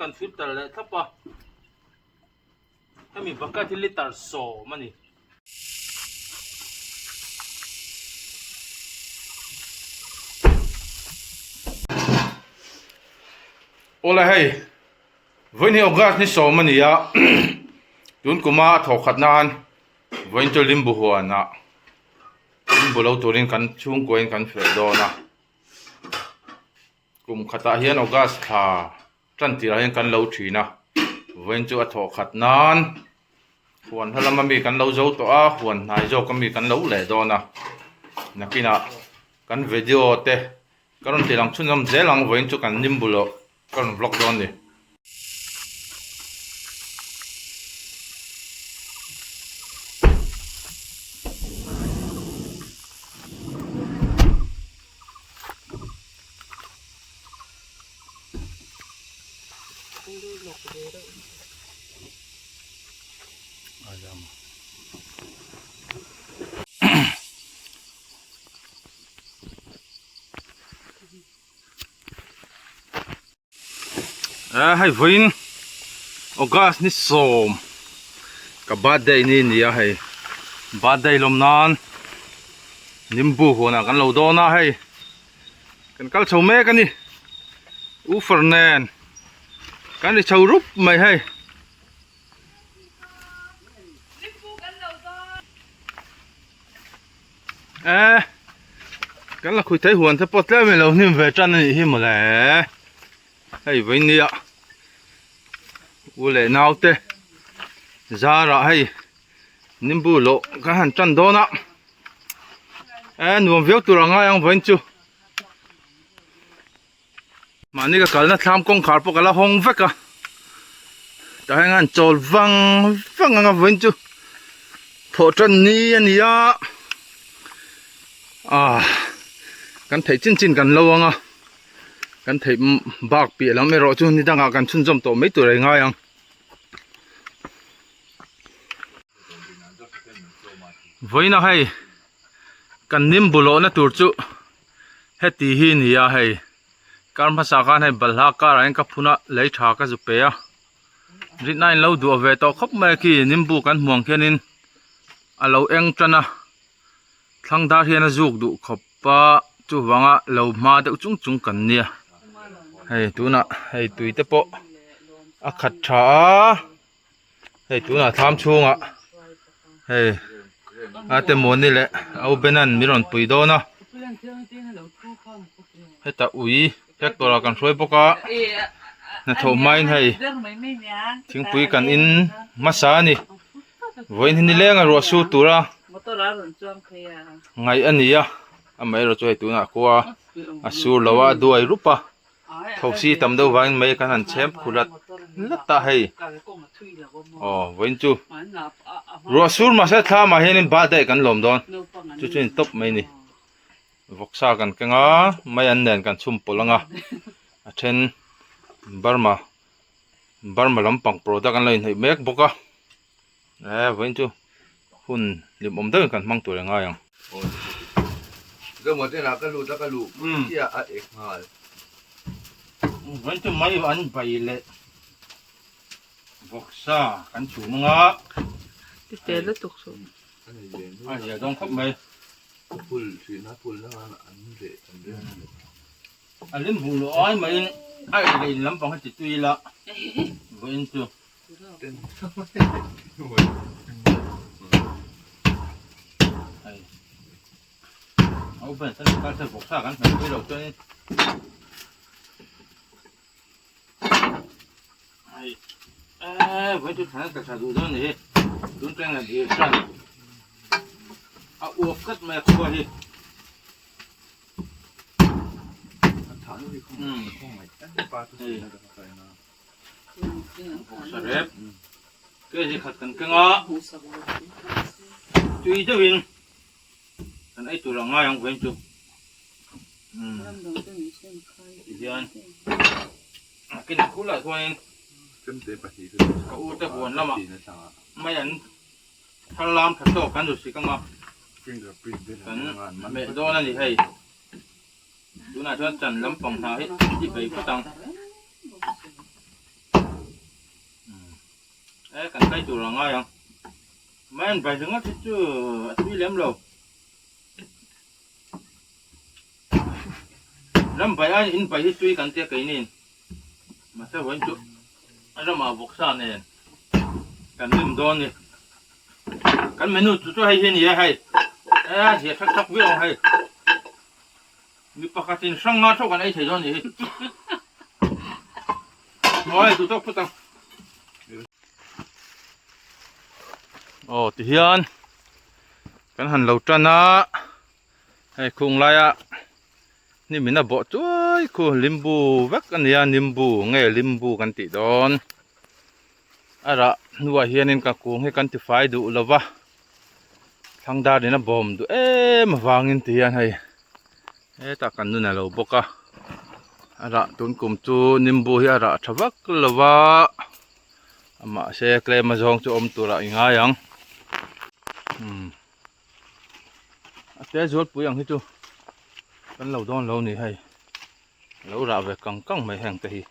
kan filter leh thlap a, hemi bucket hi litre sawm a ni. Awle hei vawiin hi August ni sawm a ni a tun kuma a thawh khat nan vawiin chu limbu huanah limbu lo turin kan chhungkuain kan feh dawn a kum khatah hian August thla tan tirah hian kan lo thin a vawiin chu a thawh khat nan huan hla lama mi kan lo zo tawh a huan hnai zawk ami kan lo leh dawn a nakinah kan video te ka rawn ti lang chhunzawm zel ang vawiin chu kan limbu loh Ka rawn vlog dawn ni. A hei vawiin August ni sawm ka birthday ni a ni a hei birthday lawm nan nimbu huanah kan lo dawn a hei kan kal chho mek a ni ufer nen kan ri chho rup mai hei. E kan la khui thei huan te pawh tlem in lo hnim ve tan anih hi mawle hei vawiin nia u leh nau te zarah hei nimbu loh kan han tan dawn a e nuam viau tur a ngai ang vawiin chu Mahni ka kalna thlam kawngkhar pawh ka la hawng vek a tah hian an chawl vang vang ang a vawiin chu thawh tan ni a ni a ah kan theih chin chin kan lo ang a kan theih bak piah lam erawh chu ni dangah kan chhunzawm tawh mai tur a ngai ang. Vawiin a hei kan nimbu lawhna tur chu. Heti hi a ni a hei kar hmasa khan hei balhla karah hian ka phun a lei tha ka zu pe a rinna in lo duah ve tawh khawp mai a khi nimbu kan hmuh ang khianin a lo eng tan a thlang dar hian a zuk duh khawp a chuvanga lo hma deuh chung chung kan nia hei tunah hei tui te pawh a khat tha a. Hei tunah thlam chhungah hei a te mawni leh au benan min rawn pui dawn a heta ui tractor ah kan hruai bawk a hnathawh hmain hei thingpui kan in hmasa a ni vawiin hi nileng a ruah sur tura ngaih a ni a amaherawhchu hei tunah khua a sur lo a a duai rup a. Thosi tam deuh vangin mai kan han chhem khu lat lat a hei aw vawiin chu ruah sur mahse thlamah hianin ba daih kan lawm dawn chu chu in tawp mai a ni vawksa kan keng a mai an nen kan chhum pawlh ang a a then Burma Burma lampang product an lo inhnawih mek bawk a. Eh vawiin chu hun hlimawm deuhin kan hmang tur ngai ang. Vawiin chu mai an bai leh vawksa kan chhum anga. Tite lutuk chu. A zia dawn khawp mai. A lim hmuh loh ai maiin a ei leh in lampang hi ti tui ila vawiin chu. Sarep kg khat kan keng a tui deuhin kan ei tur a ngai ang vawiin chu tihian nakin a khulai chuanin ka u te huan lamah mai an thar lam tha tawk kan zu sik ang a kan meh dawn a ni hei. Tunah chuan chan lampang hna hi i bei phawt ang. E kan kai tur a ngai ang. Mai an bai ringawt hi chu a tui lem lo. Ram bai aiin in bai hi tui kan tia keinin. Mahse vawiin chu a ramah vawksa nen kan rim dawn ni. Kan menu chu chu hei hi a ni e hei. E a zia thak thak viau ang hei. Mi pakhatin hrang nga theuh kan ei thei dawn ni hi. Aw duh tawk phawt ang. Aw tihian kan han lo tan a hei khung laia hnim in a bawh chuai khu limbu vek a nia nimbu nge limbu kan tih dawn a rah hnuah hianin ka kung hi kan tifai duh lo va thlang dar in a bawm duh em avangin tihian hei hetah kan nun a lo bawk a a rah tun kum chu nimbu hi a rah tha vak lo va mahse tlem a zawng chu awm turah i ngai ang umm a te zualpui ang hi chu kan lo dawn lo ni hei a lo rah ve kang kang mai heng te hi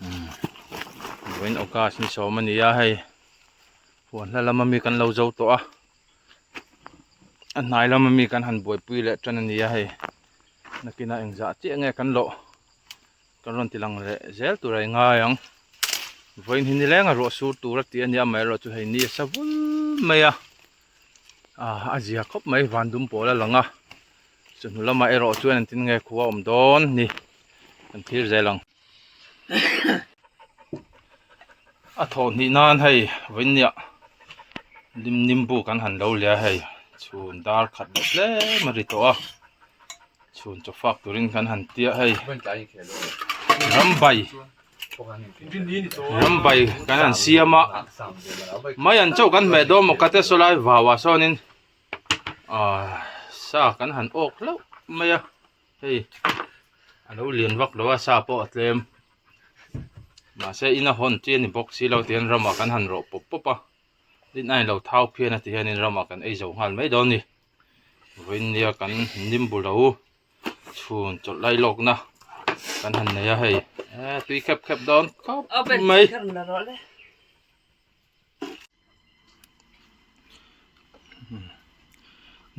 umm vawiin august ni sawm a ni a hei huan hla lama mi kan lo zo tawh a a hnai lama mi kan han buaipui leh tan a ni a hei nakinah engzah chiah nge kan lawh kan rawn ti lang leh zel tur a i ngai ang vawiin hi nileng a ruah sur tur a tih a nia amaherawh chu hei ni a sa vul mai a ah a zia khawp mai van dum pawl a lang a chawhnu lamah erawh chuan engtin nge khua a awm dawn ni kan thlir zel ang. A thawh hnih nan hei vawinia lim nimbu kan han lo leh a hei chhun dar khat leh tlem a ri tawh a chhun chaw fak turin kan han tia hei rambai rambai kan han siam a mai an chauh kan hmeh dawn maw ka te saw lai vau ah sawnin ah sa kan han awk hlauh mai a. Hei a lo lian vak lo a sa pawh a tlem mahse in a hawn chi a ni bawk si lo tihian ramah kan han rawh pawp pawp a tin a inlo thau phian a ti hianin ramah kan ei zo nghal mai dawn a ni vawiin nia kan nimbu lo chhun chawlh lai lawkna kan han nei a hei eh tui khep khep dawn khawp mai.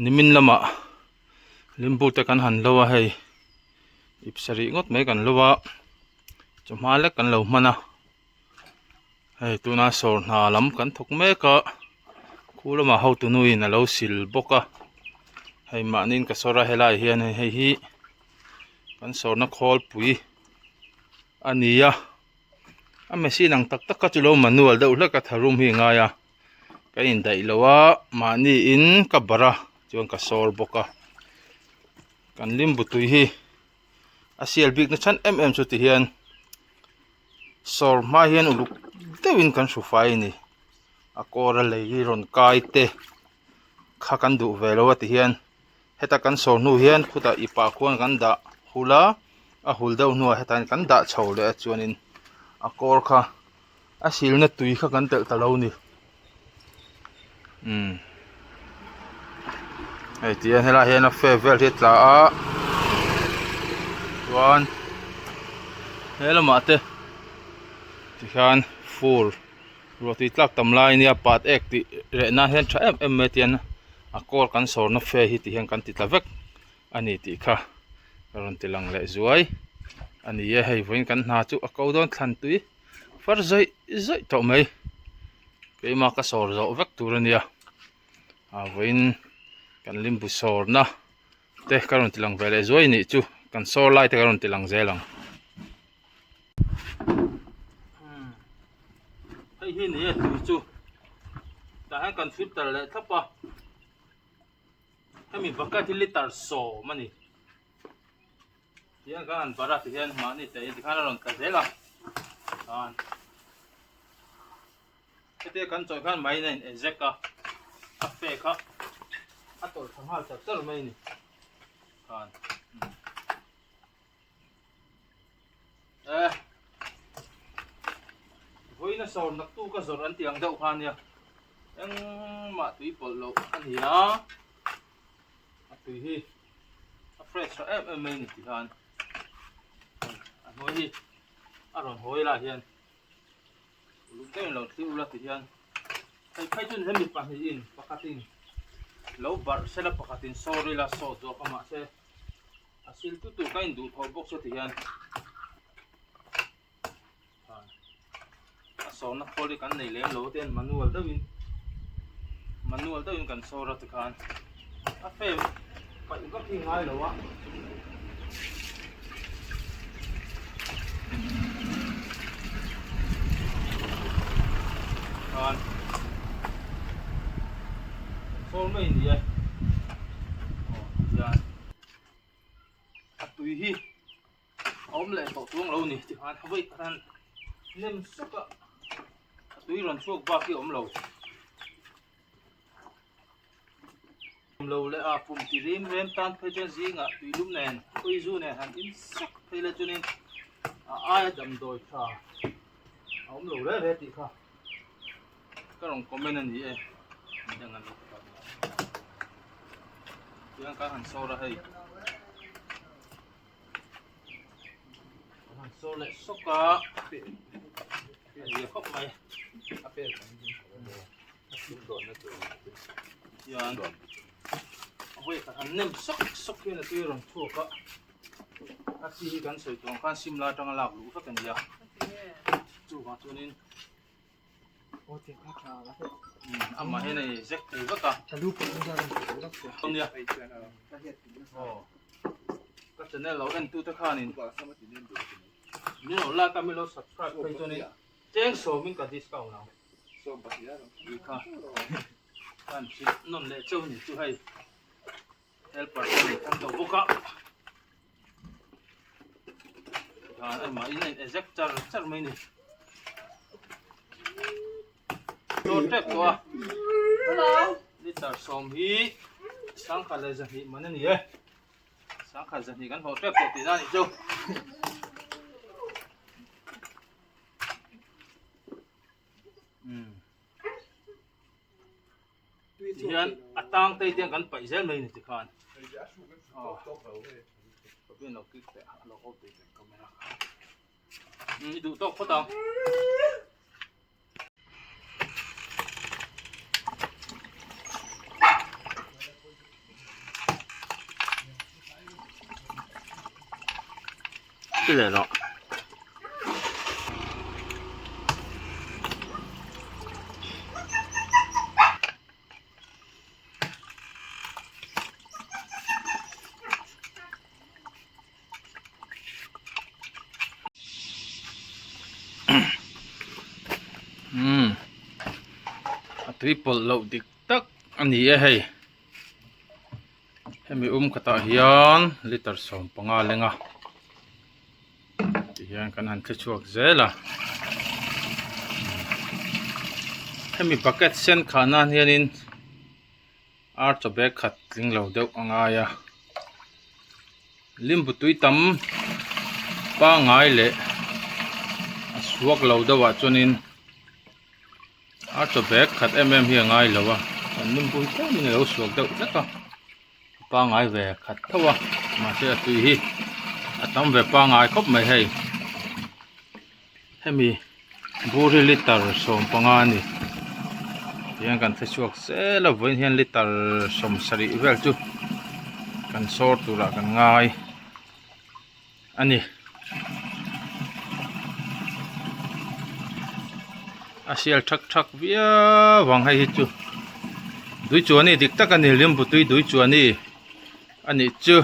Nimin lamah limbu te kan han lo a hei ip sarih ngawt mai kan lo a chawhma lek kan lo hman a hei tuna sawr hna lam kan thawk mek a khu lamah hotu nuin a lo sil bawk a hei mahniin ka sawr a helai hian hei hi kan sawrna khawlpui a ni a. A machine ang tak tak kha chu lo manual deuh hlek a tharum hi a ngai a ka indaih lo a mahni in ka barh a chuan ka sawr bawk a kan limbu tui hi a sial bik na chhan em em chu ti hian sawr hma hian uluk deuhin kan hru fai a ni a kawr a lei hi rawn kai te kha kan duh ve lo a ti hian. Heta kan sawr hnu hian khutah ip ah khuan kan dah hul a, a hul deuh hnuah hetah hian kan dah chho leh a chuanin a kawr kha a silna tui kha kan telh ta lo a ni umm hei ti hian helaiah hian a fe vel hi a tla a chuan he lamah te tikhian fur. Ruah tui tlak tam lai ania pat ek tih reh nan hian tha em em mai tian a kawl kan sawrna fe hi ti hian kan ti tla vek a ni tih kha ka rawn ti lang leh zuai a ni e hei vawiin kan hna chu a ko dawn thlan tui far zawih zawih tawh mai keimah ka sawr zawh vek tur a nia ah vawiin kan limbu sawrna te ka rawn ti lang ve leh zuai nih chu kan sawr lai te ka rawn ti lang zel ang. Hei hi ni e tui chu tah hian kan filter leh thlap a hemi bucket hi litre sawm a ni tihian kan han barh a tihian mahni te tikhan a rawn tla zel a chuan hetia kan chawih khan mai in a in eject a a fe kha a tawlh thla nghal char char mai a ni khan. Eh. Vawiin a sawr naktu ka zawrh an tih ang deuh kha ania. Engmah tui pawlh loh a ni a. A tui hi a fresh tha em em mai a ni ti khan. A hnuai hi a rawn hawi lah hian. Uluk deuhin lo thlir ula ti hian hei phei chu hemi pahnihin pakhatin lo barh sela pakhatin sawr ila sawt zawk a mahse a sil tu tur ka induh tho bawk se ti hian a sawrna khawl hi kan nei lem lo te manual deuhin manual deuhin kan sawr a tikhan a frame paih vak hi ngai lo a. Khan sawr mai ni e aw tihian a tui hi a awm leh tawh chuang lo ni tikhan vawi khat nem sawk a a tui rawn chhuak bak hi a awm lo. Lo leh a pum ti rim rem tan phei chuan zingah tuilum nen khawizu nen han in sak phei la chuanin a aia damdawi tha a awm lo reh reh tih kha ka rawn comment a ni e midang an lo kal tiang kan han sawr a hei kan han sawr leh sawk a a zia khawp mai a pel kan hian vawi khat han nem sawk sawk hian a tui a rawn chhuak a a chi hi kan sawi tawh ang khan Simla atanga lak luh vek a ni a chuvang chuanin amah hian a zek thei vek a nia ka channel lo en tute khanin min lo like a min lo subscribe phei chuanin cheng sawmin ka discount ang. Tih kha kan hrilh nawn leh chauh a ni chu hei helper te nei tan tawh bawk a dan amah in a in exact char char mai a ni dawr tep tawh a litre sawm hi sangkhat leh zahnih man a ni e sangkhat zahnih kan hlawh tep tawh tihna a nih chu. Tihian a tang te hian kan paih zel mai a ni tikhan i duh tawk phawt ang. Ti leh rawh. Umm a tui pawlh loh dik tak a ni e hei. Hemi um khatah hian liter 15 leng a tihian kan han thli chhuak zel a hemi bucket sen khah nan hianin ar chaw bag khat tling lo deuh a ngai a limbu tui tam pangai leh a suak lo deuh ah chuanin. A chaw bag khat em em hi a ngai lo a kan limbu hi tlem in a lo suak deuh hlek a a pangai ve khat tho a mahse a tui hi a tam ve pangai khawp mai hei hemi bur hi litre 15 a ni tihian kan hre chhuak zel a vawiin hian litre 70 vel chu kan sawr turah kan ngai a ni. A sial thak thak viau ang hei hi chu dui chuan ni dik tak a ni limbu tui dui chuan ni a nih chu.